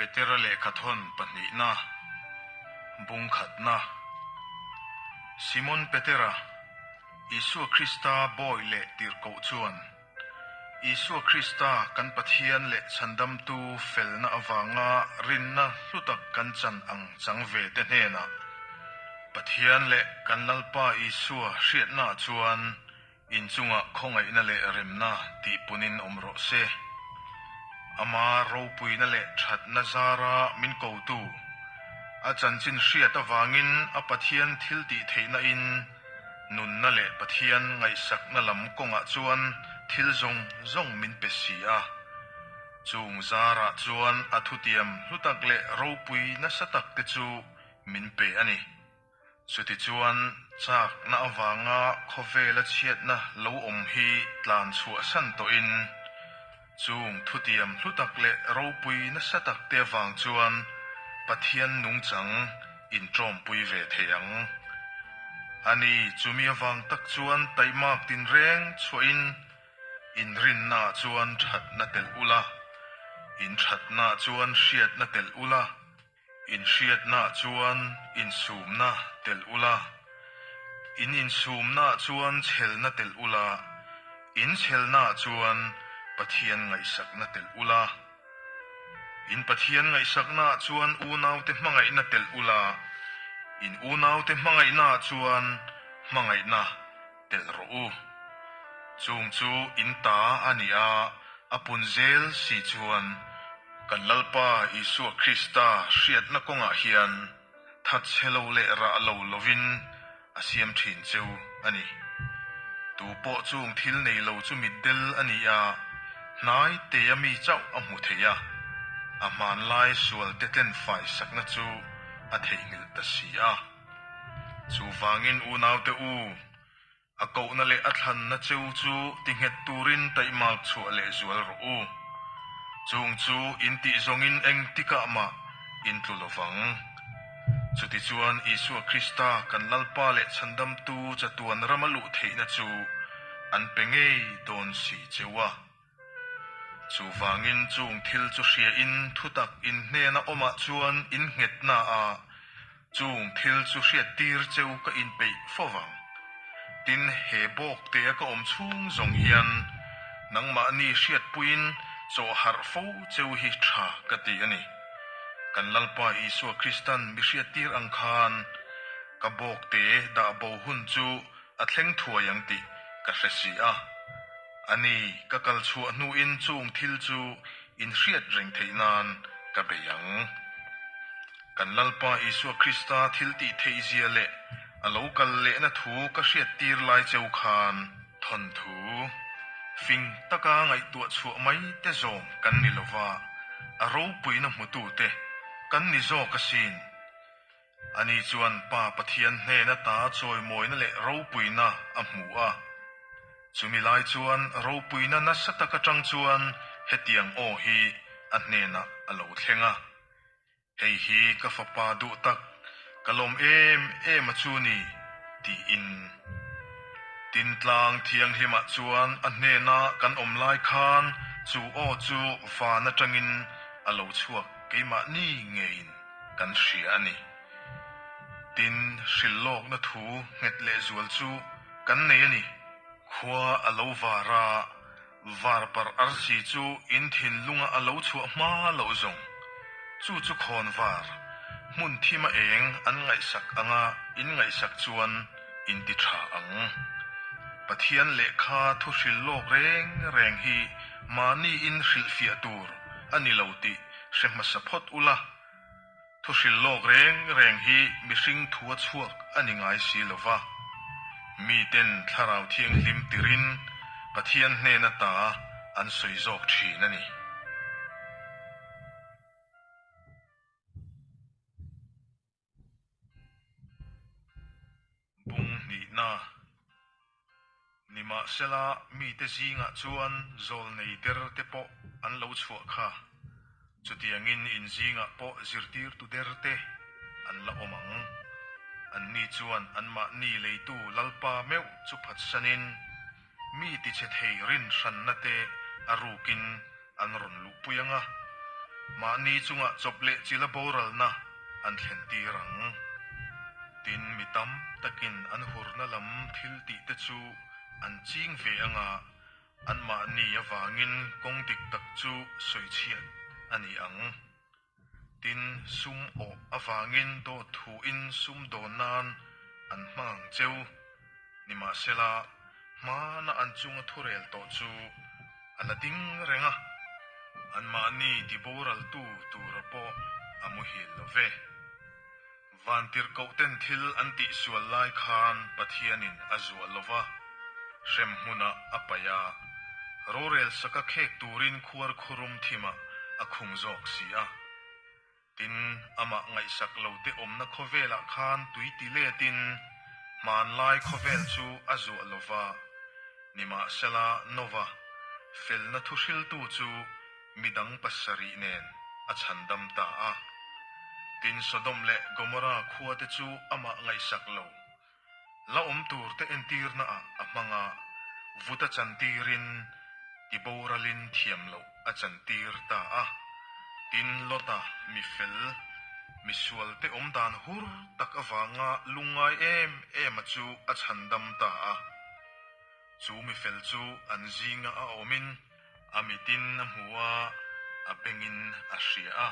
Petera lehkhathawn pahnihna, bung khatna. Simon Petera, Isua Krista bawi leh tirhkoh chuan, Isua Krista kan Pathian leh Chhandamtu felna avanga rinna hlu tak kan chan ang chang ve te hnenah, Pathian leh kan Lalpa Isua hriatnaah chuan Inchungah khawngaihna leh remna tih punin awm rawh se. Ama ropuina leh thatna zara min kotu, a chanchin hriat avangin a Pathian thil tih theihna in nunna leh Pathian ngaihsakna lam kawngah chuan thil zawng zawng min pe si a. Chung zarah chuan a thutiam hlu tak leh ropui nasa tak te chu min pe a ni. Chutichuan, chakna avanga khawvela chhiatna lo awm hi tlan chhuahsan tawhin, chung thutiam hlu tak leh ropui nasa tak te avang chuan Pathian nungchang inṭawmpui ve thei ang. Ani, chumi avang tak chuan taihmak tinreng chhuahin inrinnaah chuan ṭhatna telh ula, inṭhatnaah chuan hriatna telh ula, Inhriatnaah chuan insumna telh ula, in insumnaah chuan chhelna telh ula, in chhelnaah chuan Pathian ngaihsakna telh ula, in Pathian ngaihsaknaah chuan unaute hmangaihna telh ula, in unaute hmangaihnaah chuan hmangaihna telh rawh u. Chung chu in ta a ni a, a pun zel si chuan kan Lalpa Isua Krista hriatna kawngah hian thatchhe lo leh rah lo lovin a siam thin cheu a ni. Tu pawh chung thil nei lo chu mitdel a ni a, hnai tea mi chauh a hmu thei a, a hmanlai sualte tlenfai sakna chu a theihnghilh ta si a. Chuvangin unaute u, a kohna leh a thlanna cheu chu tinghet turin taihmak chhuah leh zual rawh u. Chung chu in tih zawngin eng tikah mah in tlu lovang. Chutichuan Isua Krista kan Lalpa leh Chhandamtu chatuan rama luh theihna chu an pe ngei dawn si cheu a. Chuvangin chung thil chu hriain thutak in hnena awmah chuan in nghetna a, chung thil chu hriattir cheu ka inpeih fo vang. Tin, he bawk tea ka awm chhung zawng hian nangmahni hriatpuiin chaw harh fo cheu hi tha ka ti a ni. Kan Lalpa Isua Kristan mi hriattir ang khan ka bawk te dah bo hun chu a thleng thuai ang tih ka hre si a. A ni, ka kal chhuah hnuin chung thil chu in hriat reng theih nan ka bei ang. Kan Lalpa Isua Krista thil tih theih zia leh a lo kal lehna thu ka hriat tir lai cheu khan thawnthu fing taka ngaihtuah chhuah mai te zawm kan ni lova, a ropuina hmutute kan ni zawk asin. Ani chuan Pa Pathian hnena ta chawimawina leh ropuina a hmu a. Chumi lai chuan ropuina nasa tak atang chuan hetiang aw hi a hnenah a lo thleng a, Hei hi ka fapa duh tak, ka lawm em em a chu ni, tiin. Tintlang thianghlimah chuan a hnena kan awm lai khan chu aw chu van atangin a lo chhuak keimahni ngeiin. kan hria a ni. Tin, hrilhlawkna thu nghet lehzual chu kan nei a ni. Khua a lo var a, var parh arsi chu in thinlunga a lo chhuah hma loh zawng. Chu chu khawn var, hmun thima eng an ngaihsak anga in ngaihsak chuan in ti tha ang. Pathian lehkha thu hrilhlawk reng reng hi mahni in hrilhfiah tur a ni lo tih Hre hmasa phawt ula, thu hrilh lawk reng reng hi mihring thua chhuak a ni ngai si lo va. Miten Thlarau Thianghlim tirin Pathian hnen ata an sawi zawk thin a ni. Bung hnihna. Nimahsela, mite zingah chuan zawlnei der te pawh an lo chhuah kha. Chutiangin in zingah pawh zirtirtu der te an la awm ang. Anni chuan anmahni leitu Lalpa meuh chu phatsanin mi tichhe thei rinhranna te a rukin an rawn luhpui ang a. Mahni chungah chawp leh chila boralna an thlen tir ang. Tin, mi tam takin an hurna lam thil tih te chu an ching ve anga anmahni avangin kawng dik tak chu sawichhiat a ni ang. Tin, sum awh avangin dawt thuin sum dawn nan an hmang ang cheu. Nimahsela, hmana an chunga thurel tawh chu a la ding reng a, anmahni tiboraltu tura pawh a muhil lo ve. Vantirhkohten thil an tihsual lai khan Pathianin a zuah lo va, hrem hmunah a paih a, rorel saka khek turin khuar khurum thimah a khung zawk si a. Tin, amah ngaihsak lote awmna khawvelah khan tui ti letin hmanlai khawvel chu a zuah lo va, nimahsela Nova felna thuhriltu chu midang pasarih nen a chhandam ta a. Tin, Sodom leh Gomorra khuate chu amah ngaihsak lo. La awm turte entirna ah a hmang a, vut a chantirin tiboralin thiam loh a chantir ta a. Tin, Lota mi fel, mi sualte awm dan hur tak avanga lungngai em em a chu a chhandam ta a. Chu mi fel chu an zinga a awmin a mitin a hmu a, a bengin a hria a.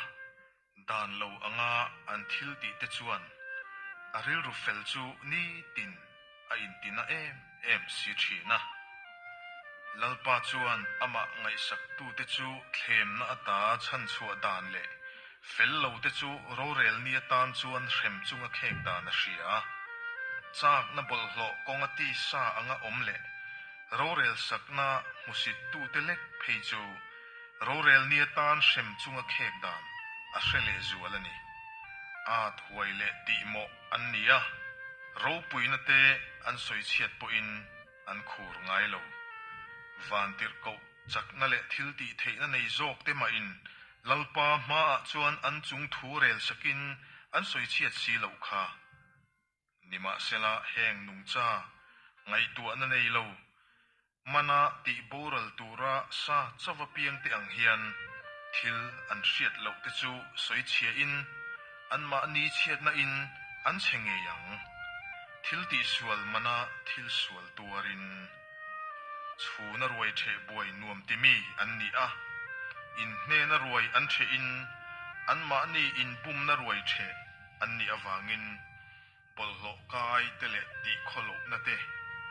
Dan lo anga an thil tih te chuan a rilru fel chu nitin a intina em em si thin a. Lalpa chuan amah ngaihsaktute chu thlemna ata chhanchhuah dan leh fel lo te chu rorel ni atan chuan hrem chunga khek dan a hria a. Chakna bawlhhlawh kawnga tisa anga awm leh rorel sakna hmusittute lek phei chu Rorel ni atan hrem chunga khek dan a hre leh zual a ni. At huai leh tihmawh an ni a, ropuina te an sawi chhiat pawhin an khur ngai lo. Vantirhkoh chakna leh thil tih theihna nei zawk te mahin Lalpa hmaah chuan an chung thu rel sakin an sawi chhiat si loh kha. Nimahsela heng nungcha ngaihtuahna nei lo Mana tih boral tura sa chauva piang te ang hian thil an hriat loh te chu sawi chhia in anmahni chhiatna in an chhe ngei ang. Thil tih sual mana thil sual tuarin chhuna ruai theh buai nuam ti mi an ni a, in hnena ruai an theh in anmahni inbumna ruai theh an nih avangin Bawlhhlawh kai te leh tih khawlohna te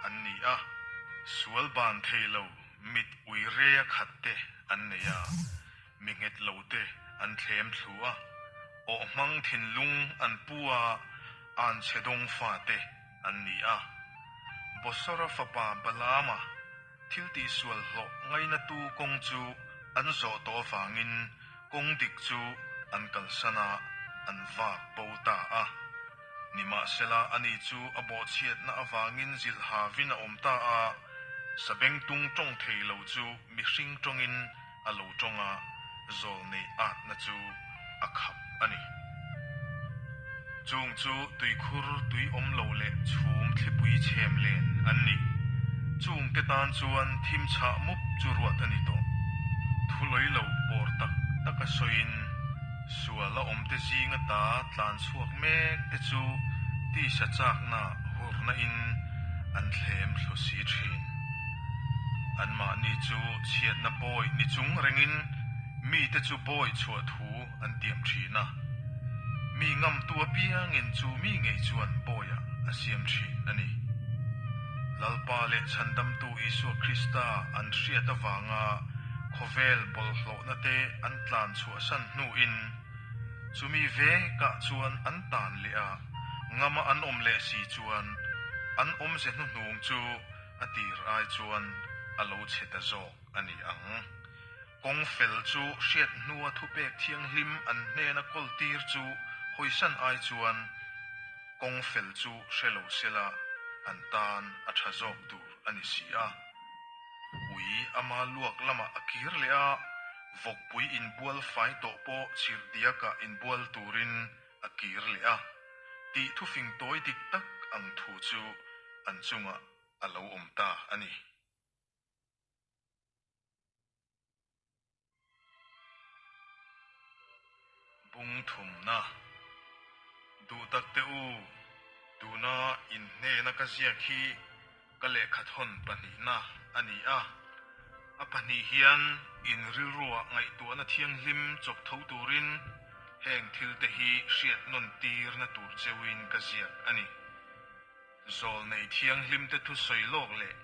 an ni a, sual ban thei lo mit ui rea khat te an nei a, mi nghet lo te an thlem thlu a, awh hmang thinlung an pu a, an chhe dawng fa te an ni a. Bosora fapa Balaama thil tihsual hlawh ngainatu kawng chu an zawh tawh avangin kawng dik chu an kalsan a, an vak bo ta a. Nimahsela ani chu a bawhchhiatna avangin zilh havin a awm ta a, sabengtung tawng thei lo chu mihring tawngin a lo tawng a, zawlnei atna chu a khap a ni. Chung chu tuikhur tui awm lo leh chhum thlipui chhem len an ni. Chungte tan chuan thim chhah mup chu ruat a ni tawh. Thu lawi lo pawr tak taka sawiin sual a awmte zinga ta tlan chhuak mek te chu tisa chakna hurna in an thlem thlu si thin. Anmahni chu chhiatna bawi ni chung rengin mite chu bawi chhuah thu an tiam thin a. Mi ngamtu apiangin chu mi ngei chuan bawiah a siam thin a ni. Lalpa leh Chhandamtu Isua Krista an hriat avanga khawvel bawlhhlawhna te an tlan chhuahsan hnuin chumi vekah chuan an tan leh a, ngama an awm leh si chuan an awmze hnuhnung chu a tir ai chuan a lo chhe ta zawk a ni ang. Kawng fel chu hriat hnua thupek thianghlim an hnena kawl tir chu hawisan ai chuan kawng fel chu hre lo sela an tan a tha zawk tur a ni si a. Ui ama luak lamah a kir leh a, vawkpui inbual fai tawh pawh chirhdiakah inbual turin a kir leh a, tih thufing tawi dik tak ang thu chu an chungah a lo awm ta a ni. Bung thumna, Duhtak te u, tuna in hnena ka ziak hi ka lehkhathawn pahnihna a ni a. A pahnih hian in rilruah ngaihtuahna thianghlim chawk tho turin heng thil te hi hriat nawn tirna tur cheuin ka ziak a ni. Zawlnei thianghlim te thusawi lawk leh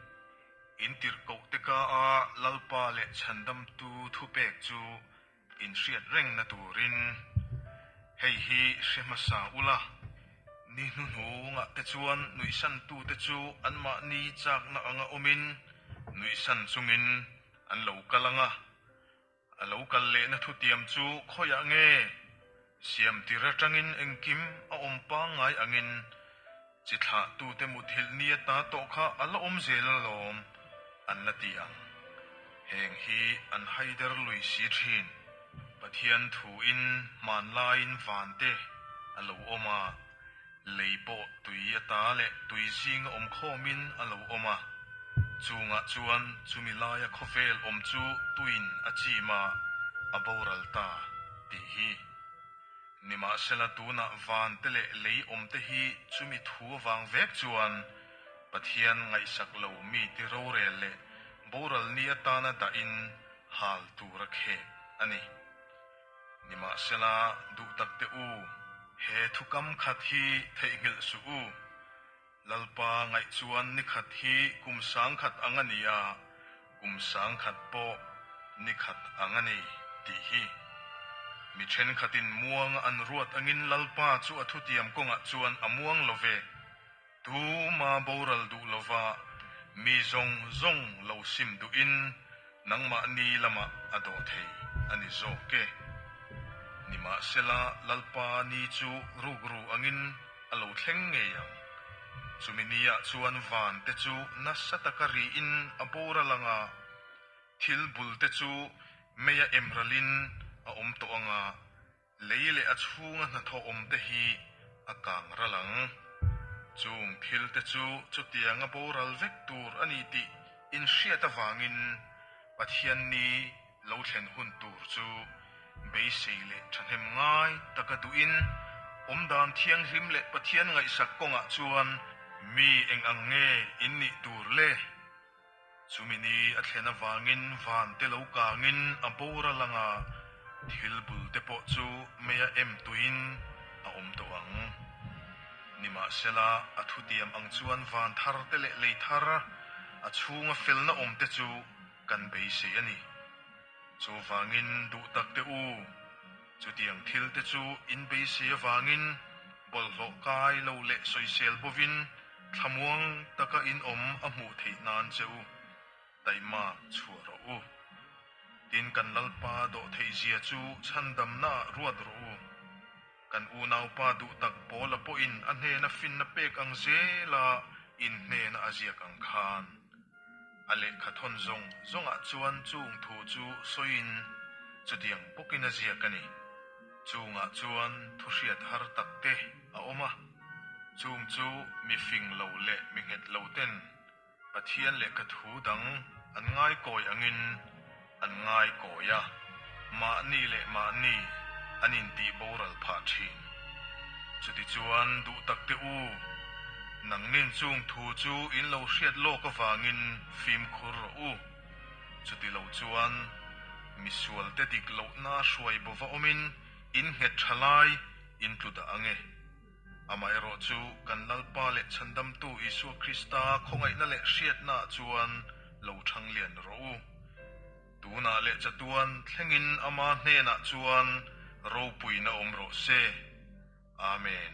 in tirhkoh te ka a Lalpa leh Chhandamtu thupek chu in hriat rengna turin hei hi hre hmasa ula, ni hnuhnungah te chuan nuihsantute chu anmahni chakna anga awmin nuihsan chungin an lo kal ang a, a lo kal lehna thutiam chu khawiah nge siam tir atangin engkim a awm pangngai angin chi thlahtute muthilh ni ata tawh kha a la awm zel alawm an la ti ang. Heng hi an haider lui si thin. Pathian thuin hmanlaiin vante a lo awm a, lei pawh tui ata leh tui zinga awm khawmin a lo awm a. Chungah chuan chumi laia khawvel awm chu tuin a chim a, a boral ta tih hi. Nimahsela tunah vante leh lei awmte hi chumi thu avang vek chuan Pathian ngaihsak lo mi ti rorel leh boral ni atana dahin hal tur a khek a ni. Nimahsela duhtakte u, he thukam khat hi theihnghilh suh u. Lalpa ngaih chuan ni khat hi kum sangkhat ang a ni a, kum sangkhat pawh ni khat ang a ni tih hi. Mi thenkhatin muanga an ruat angin Lalpa chu a thutiam kawngah chuan a muang lo ve. Tuma boral duh lova mi zawng zawng lo sim duhin nangmahni lamah a dawh thei a ni zawk e. Nimahsela Lalpa ni chu rukru angin a lo thleng ngei ang. Chumi niah chuan van te chu nasa taka riin a boral ang a, thil bul te chu meia emralin a awm tawh ang a, lei leh a chhunga hnathawh awm te hi a kang ral ang. Chung thil te chu chutianga boral vek tur a ni tih inhriat avangin Pathian ni lo thlen hun tur chu beisei leh thahnem ngai taka duhin awmdan thianghlim leh Pathian ngaihsak kawngah chuan mi eng ang nge in nih tur le? Chumi ni a thlen avangin van te lo kangin a boral anga thil bul te pawh chu meia em tuin a awm tawh ang. Nimahsela a thutiam ang chuan van thar te leh lei thar a chhunga felna awm te chu kan beisei a ni. Chuvangin duh tak te u, chutiang thil te chu in beisei avangin bawlhhlawh kai lo leh sawisel bovin thlamuang taka in awm a hmuh theih nan che u, taima chhuah rawh u. Tin kan Lalpa dawh theihzia chu chhandamnaah ruat rawh u. Kan unaupa duh tak Paula pawhin a hnena finna pek ang zela in hnena a ziak ang khan, a lehkha thawn zawng zawngah chuan chung thu chu sawiin chutiang bawkin a ziak a ni. Chungah chuan thu hriat har tak te a awm a, chung chu mi fing lo leh mi nghet lo ten Pathian lehkha thu dang an ngaikawi angin an ngaikawi a, mahni leh mahni an intih boral phah thin. Chutichuan duhtakte u, nangnin chung thu chu in lo hriat lawk avangin fimkhur rawh u. Chutilo chuan misualte dik lohna hruai bova awmin in nghet tha lai in tlu dah ang e. Amaherawh chu kan Lalpa leh Chhandamtu Isua Krista khawngaihna leh hriatnaah chuan lo thang lian rawh u. Tunah leh chatuan thlengin Ama hnenah chuan ropuina awm rawh se. Amen.